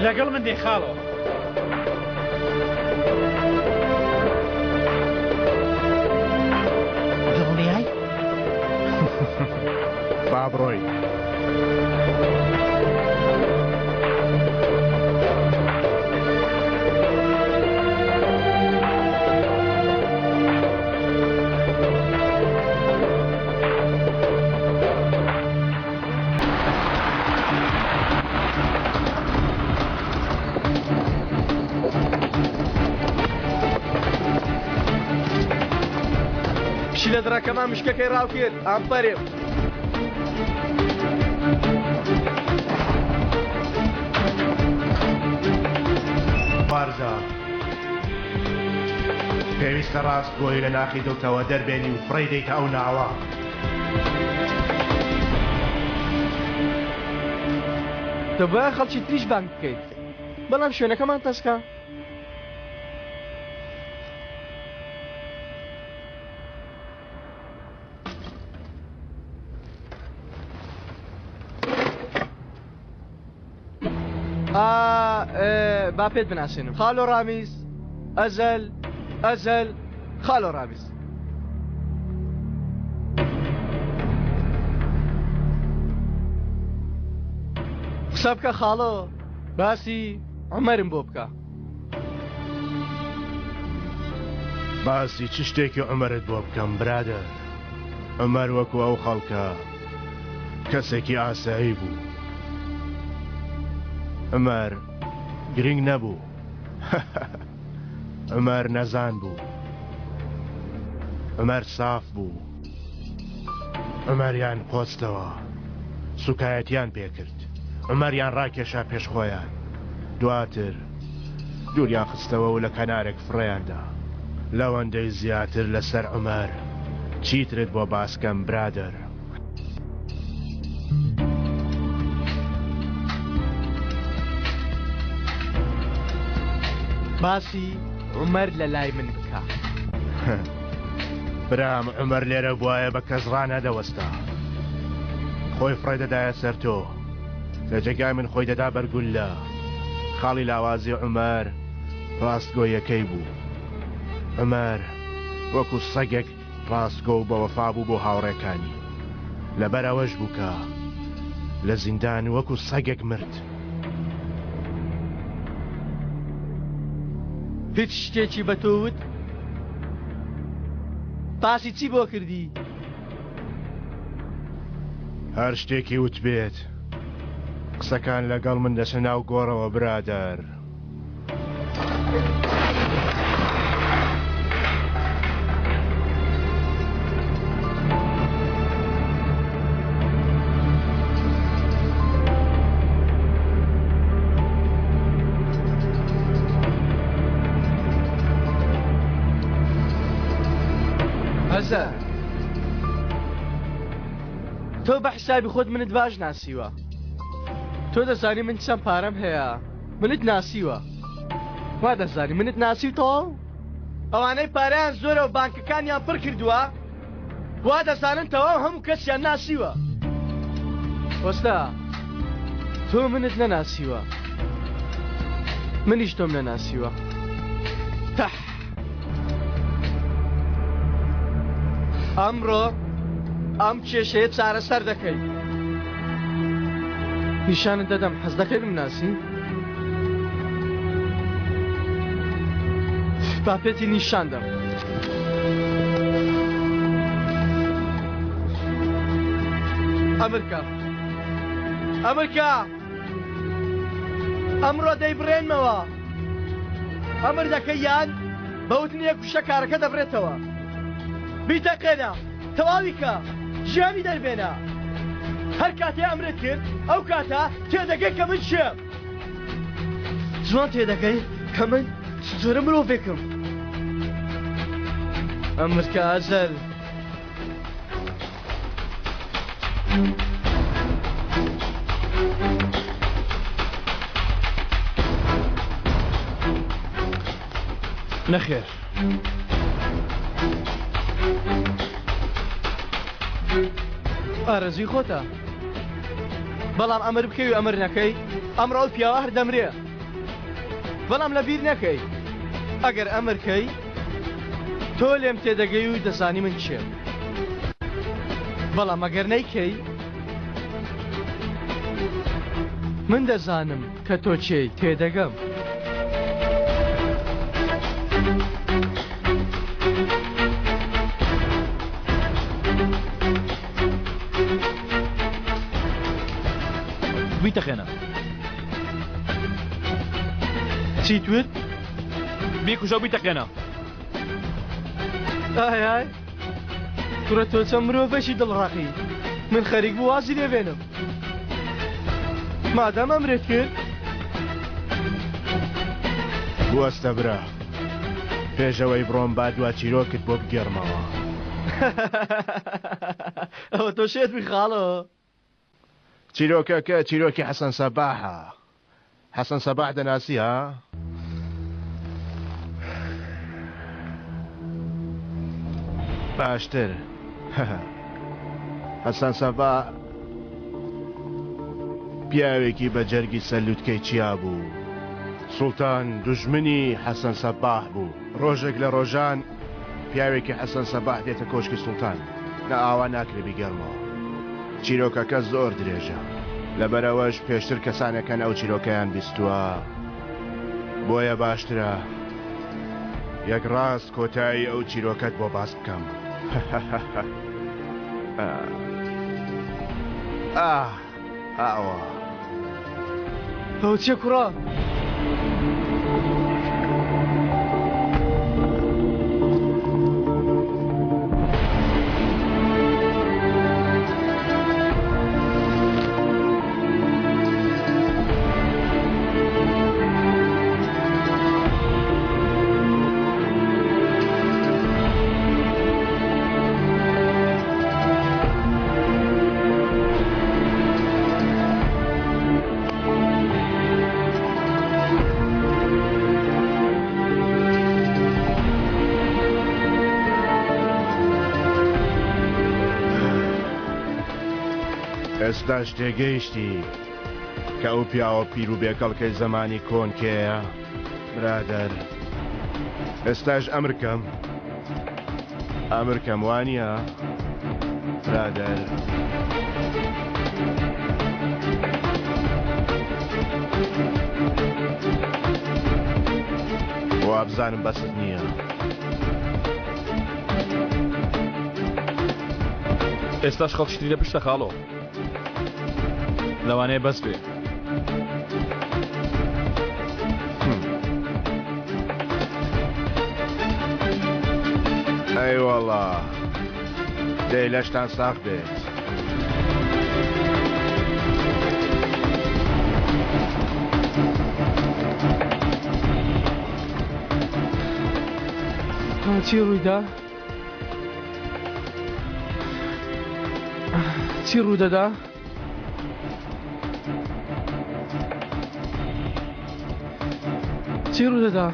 لەگەڵ من دێ خاڵۆ. دڵنیای؟ با بڕۆین. پشیلە دڕەکەمان مشکەکەی ڕاو کرد ئامپەرێ. بارزا پێویستە ڕاستگۆی لە ناخی دڵتەوە دەربێنی و فڕێی دەیتە ئەو ناوە. دەبوایە خەڵکی تریش بانگ بکەیت بەڵام شوێنەکەمان تەسکە. با پێت بناسێنم خالۆ ڕامیز ئەزەل ئەزەل خالۆ ڕامیز قسە بکە خاڵۆ باسی عومەرم بۆ بکە. باسی چ شتێکی عومەرت بۆ بکەم برادەر عومەر وەکو ئەو خەڵکە کەسێکی ئاسایی بوو عومەر گرنگ نەبوو عومەر نەزان بوو عومەر ساف بوو عومەریان قۆستەوە سوکایەتیان پێکرد عومەریان ڕاکێشا پێش خۆیان دواتر دووریان خستەوە و لە کەنارێک فڕێیان دا لەوەندەی زیاتر لەسەر عومەر چیترت بۆ باسکەم برادەر. باسی عومەر لە لای من بکە. برام عومەر لێرە بوایە بە کەس ڕانەدەوەستا خۆی فڕێ دەدایە سەر تۆ لە جێگای من خۆی دەدا بەر گوللە خاڵی لاوازی عومەر ڕاستگۆیەکەی بوو عومەر وەکو سەگێک ڕاستگۆ و بەوەفا بوو بۆ هاوڕێکانی لەبەر ئەوەش بوو کە لە زیندان وەکو سەگێک مرد. هیچ شتێکی بە تۆ وت؟ باسی چی بۆ کردی؟ هەر شتێکی وتبێت قسەکان لەگەڵ من دەچنە ناو گۆڕەوە برادەر. ئەزەر تۆ بە حسابی خۆت منت باش ناسیوە تۆ دەزانی من چەند پارەم هەیە منت ناسیوە وا دەزانی منت ناسی و تەواو ئەوانەی پارەیان زۆرە و بانکەکانیان پڕ کردووە وا دەزانن تەواو هەموو کەسیان ناسیوە وەستا تۆ منت نەناسیوە منیش تۆم نەناسیوە تەح ئەمڕۆ ئەم کێشەیە چارەسەر دەکەی نیشانت دەدەم حەز دەکەی بمناسی با پێتی نیشان دەم ئەمرکە ئەمرکە ئەمڕۆ دەیبڕێنمەوە ئەمر دەکەی یان بەوتنی یەک وشە کارەکە دەبرێتەوە بیتەقێنە تەواوی کە ژیانی دەربێنە هەر کاتێ ئەمرت کرد ئەو کاتە تێدەگەی کە من کێم جوان تێدەگەی کە من چ جۆرە مرۆڤێکم ئەمرکە ئەجەل نەخێر. ئارەزوی خۆتە بەڵام ئەمر بکەی و ئەمر نەکەی ئەمڕۆ ئەو پیاوە هەر دەمرێ. بەڵام لە بیر نەکەی ئەگەر ئەمر کەی تۆ لێم تێدەگەی و دەزانی من کێم. بەڵام ئەگەر نەیکەی من دەزانم کە تۆ کێی تێدەگەم. بیتەقێنە. چیت وت؟ بیکوژە و بیتەقێنە. ئای ئای کوڕە تۆ چەند مرۆڤێکی دڵڕەقی من خەریک بوو وازی لێ بێنم مادام ئەمرت کرد بوەستە برا پێش ئەوەی بڕۆم با دوا چیرۆکت بۆ بگێڕمەوە. ئەوە تۆ شێت بووی خاڵۆ. چیرۆکەکە چیرۆکی حەسەن سەباحە. حەسەن سەباح دەناسی ها؟ باشتر حەسەن سەباح پیاوێکی بە جەرگی سەر لوتکەی چیا بوو. سوڵتان دوژمنی حەسەن سەباح بوو. ڕۆژێک لە ڕۆژان پیاوێکی حەسەن سەباح دێتە کۆشکی سوڵتان. نا ئاوا ناکرێ بیگێڕمەوە. چیرۆکەکە زۆر درێژە. لەبەرئەوەش پێشتر کەسانێک هەن ئەو چیرۆکەیان بیستووە. بۆیە باشترە یەک ڕاست کۆتایی ئەو چیرۆکەت بۆ باس بکەم. ئاه ئاوا. ئەوە چیە کوڕە؟ ئێستاش تێگەیشتی کە ئەو پیاوە پیر و بێکەڵکەی زەمانی کۆن کێیە؟ برادەر ئێستاش ئەمرکەم ئەمرکەم وانە برادەر. وابزانم بەست نییە. ئێستاش خەڵکی تری لە پشتە خاڵۆ. لەوانەیە بەس بێ. ئەی وەڵا دەی لەشتان ساغ بێت. چی ڕوویدا؟ چی ڕوودەدا؟ چی ڕوودەدا؟